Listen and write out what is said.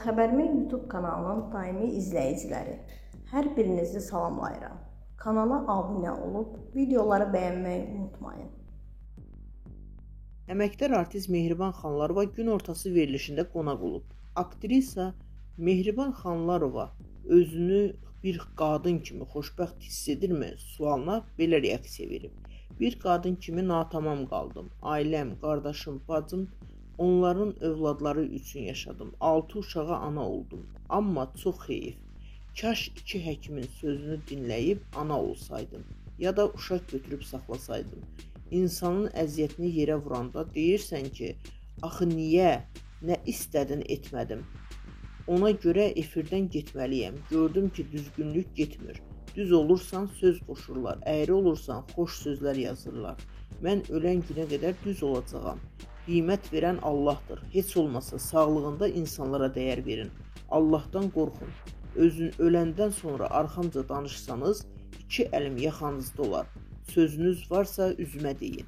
Xəbərimin YouTube kanalının daimi izləyiciləri, hər birinizi salamlayıram. Kanala abunə olub videoları bəyənməyi unutmayın. Əməkdar artist Mehriban Xanlarova gün ortası verilişində qonaq olub. Aktrisa Mehriban Xanlarova özünü bir qadın kimi xoşbəxt hiss edirmi sualına belə reaksiya verib. Bir qadın kimi natamam qaldım. Ailəm, qardaşım, bacım, onların övladları üçün yaşadım. 6 uşağa ana oldum. Amma çox heyif. Kaş 2 həkimin sözünü dinləyib ana olsaydım ya da uşaq götürüb saxlasaydım. İnsanın əziyyətini yerə vuranda deyirsən ki, axı niyə, nə istədin etmədim. Ona görə efirdən getməliyəm. Gördüm ki, düzgünlük getmir. Düz olursan söz qoşurlar, əyri olursan xoş sözlər yazırlar. Mən ölən günə qədər düz olacağam. Qiymət verən Allahdır. Heç olmasa sağlığında insanlara dəyər verin. Allahdan qorxun. Özün öləndən sonra arxamca danışsanız, 2 əlim yaxanızda olar. Sözünüz varsa üzümə deyin.